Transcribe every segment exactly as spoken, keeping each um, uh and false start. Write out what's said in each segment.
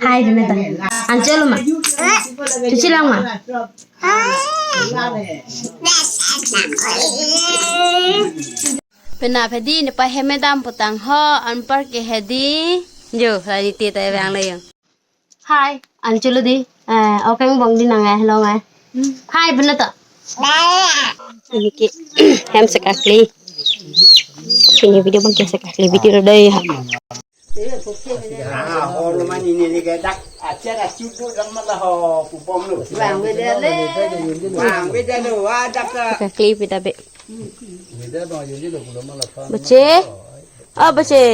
Hai, dun ta. Anchot lo ma? Chuchi lang ma? Penap hedi, ne pa hem kedam putang ho, anparke hedi. Jo, la ne te ta vanglo jo. Hai, anchot lo dei. Eh, okeng bong dei nang eh, long eh. Hai, penap ta. Ini ke hem sekakli. Ini video bang ke sekakli video dei ha. Ah, hor man ini ni ke dak acer acu tu dak malah ho pupom lo. Bang beda le. Bang beda lo, ah, dak ka. Sekakli beda be. Bache. Ah, bache.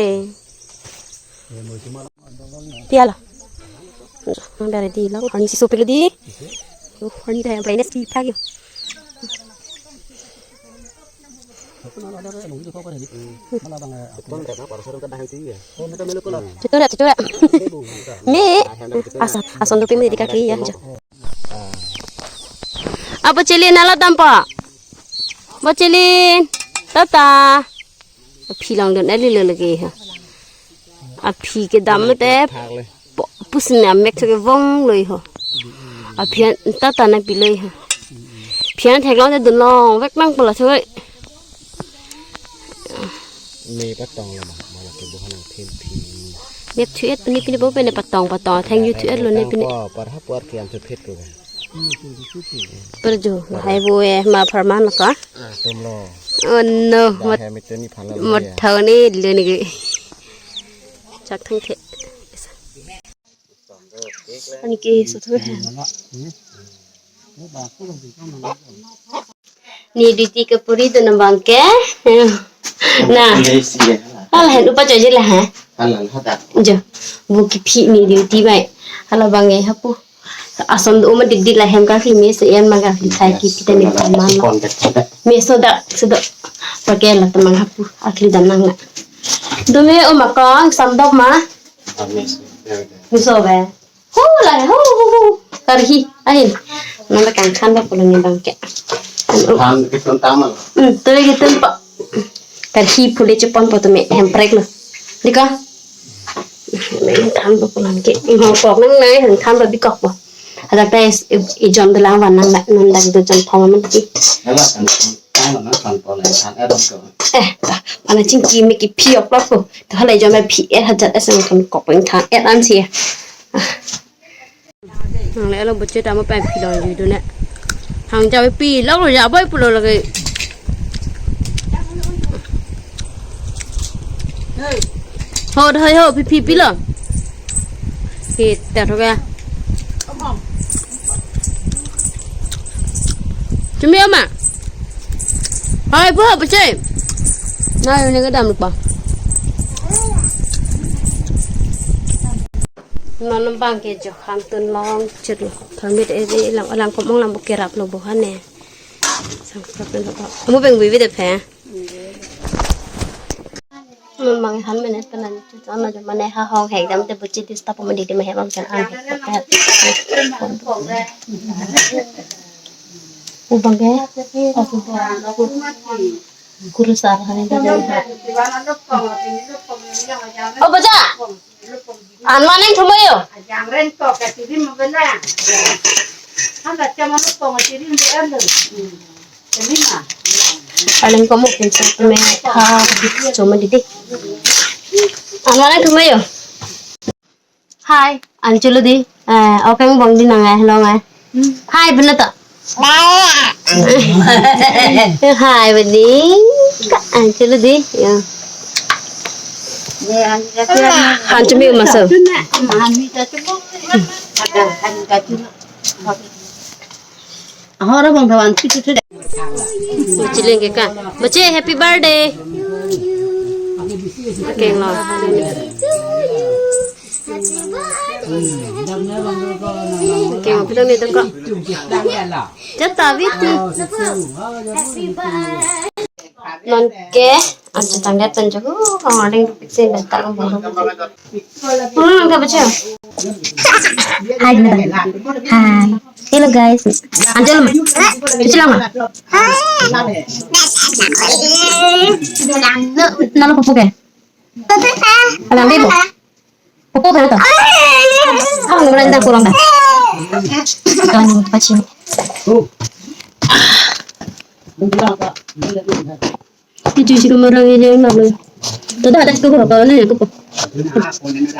Tiala. Nang dari di lang, arni si sopilo dei. Uh, arni dah yang brightness di pagi. Chutura, chutura. Me. Ason, ason dopi me di kaki ya. Abo chili nalo dampo. Bo chilin. Tata. Aphi long dun eli lo lagi ha. Aphi kedam te. Thak le. Po-, pusin amek thek vong lo ho. Aphi an tata na pi lo ho. Aphi an theklong te dun long vek nang pula thoi. Me patong lo ma, mala ke bohan ang phin phin. Nep thu et pini pini bo pene patong patong theng yu thu et lo ne pini. Ko par ha por ke am thu phet ko. Per jo, hai bo eh, ma pharman ka? Ah, tum lo. Oh no, dah mat, hai mitu ni phan lo mat ya. Thau ni lo ni ke. Chak thang the. Ani ke so thu. Ne duty ke puri tu nambang ke. Na. Yes, yes. Al hen upa choji la ha. Halal hadak. Jo. Bu kephi ne duty bai. Hala bang eh hapu. Ason do ma didi la hem ka khi me so en ma ka khi thai ki pita ne paman la. Me so dak, so dak. Pakai la temang hapu. Akli dan nang na. Dume o ma kong sam dok ma. Amis. Me so be. Hu la hu hu hu. Karhi ahin. Nang la kang khan ba pulang ni bang ke. Khan ke tun tamal. Hmm, tu ke tun pa. Karhi phule chepon po tu me hem prek lo. Dika. Nang than ba pulang ke. Ho kok nang nai han than ba bikok po. Ada tes i, i jom de lang van nang nang dak do jom thong man ki. Hala kan tamal na kan po le kan er ko. Eh, ta, mana chingki me kephi ok lo ko. To hala jom me phi er hajat esen kan kok peng than er an si. Nang le lo buche ta mo pen phi long ju du ne. Hang ja pi long lo ja boi pulo lagi. Ho dhoi ho phi phi pi lo. Ke ta tho ga. Chumi ama. Hai bo buche. Na yo ne kedam pa. Non bang ke jo kham tun long chit lo. Tharmit e de lang lang kom ong lang bo kerap lo bo hane. Sang kerap lo ba. Amu beng bui bide phe. Mon bang han mene penan chit on jo mane ha hong hek dam te buchi dis ta pom di di ma he bang chan an hek. U bang ke. Guru sar hane da jai. O bacha. An maning thumai yo. Ajang ren to ka tiri mo bela. Han da chama lo pong tiri mo elo. Tiri ma. Paling kamu pintu me ha di cuma di di. An maning thumai yo. Hai, anchot lo di. Eh, okeng bong di nang eh, long eh. Hai, bener to? Hai, bedi. Anchot lo di. Ya. Han chumi maso. Ahora bang thawan pitu tu deh. Chileng ke ka. Bache, happy birthday. Okeng lo. Okeng, okeng ni toko. Jata viti. Non ke, anchot tangdet tan jo. Kong ading pixel dan tak bang. Hmm, ka bacha. Hai, hai. Hello guys. Anchot lo ma? Chuchi lang ma? Nalo pupu ke? Alang dei bo. Opo berang to. Ang nomor anda kurang dah. Kan pachin. Itu si kamerang ini yang lalu. Tadi ada sih kamerang kalau ini aku.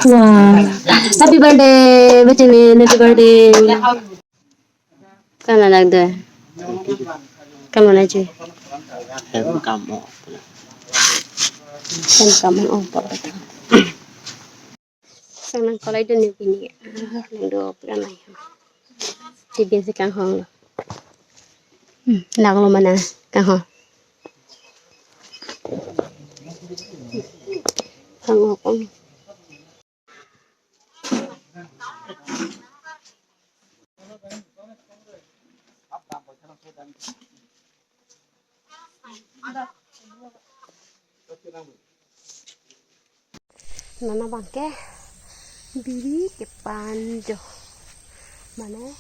Wah, happy birthday, bacaan ini, happy birthday. Kan anak dua. Kamu aja. Hem kamu. Hem kamu, oh, papa. Sang nang kolai dun ni pini. Ah, nang do pran ai. Ti biasa kanghong lo. Hmm, nang lo mana kanghong. Kanghong. Nana bangke biri kepan jo. Mane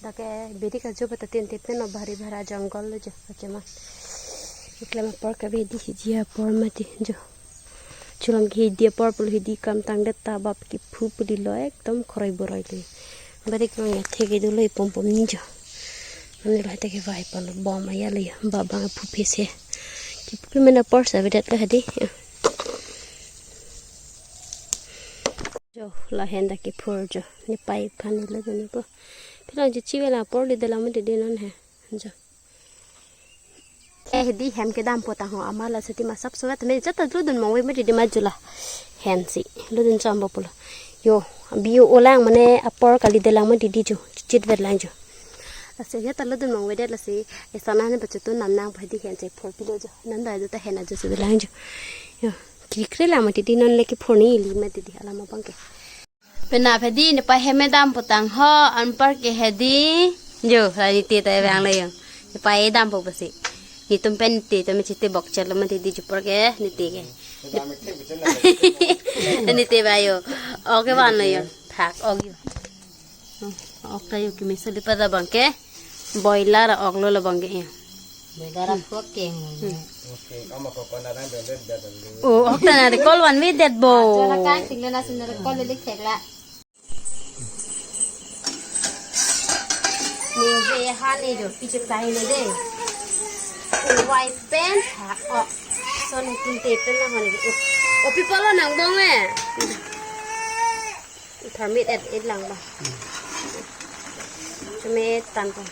dak ke biri kajo bata tin tip no bhari bhara jungle lo jo kacheman. Iklem apor ke bedi hiji apor mati jo. Chulam ke hidi apor pulo hidi kam tangdet ta bap kephu pudi lo ekdom khoroi boroi lo. Bari kemang ya theke dolo ipom pom ni jo. Mane lo hete ke vai pon bom aya lo ya babang aphu phese. Kephu mena apor sa bedet lo hadi. Jo lahen dak kephur jo. Nepei aphan lo dun po. Phelang jo chive la apor le dalam de de non he. Jo. Eh, di hem kedam potang ho amala seti masap surat me jata dulu dun mongwe me di ma jula. Hen si, lu dun chom bo pulo. Yo, biu olang mane apor kali delang me di di jo, chit vet lang jo. Lasi jata lu dun mongwe det lasi, esana ne bachutun nam nang pa di hen si phor pilo jo. Nanda jata hen ajo si delang jo. Yo, kri kri la me di di non leki phor ni ili me di di alam abang ke. Penap hedi nepei hem kedam potang ho anpar ke hedi. Jo, la niti ta vang le yo. Nepei dam po besi. Netum pen niti ta me chiti bok chelo mati di jupor ke niti ke. Niti ba yo. Oke van lo yo. Thak ok yo. Ok ta yo kimi soli pada bang ke. Boiler ok lo labang ke ya. Boiler ok ke. Hmm. Oh, ok ta na de kol van ve det bo. Jona kan ting na sin na kol le thek la. Ning ve ha ne jo pichek ta ne de. Wai pen ha ok. So ne tin te pen na ha ne. O pi polo nang bong eh. Tharmit et et lang ba. Chome et tan ko.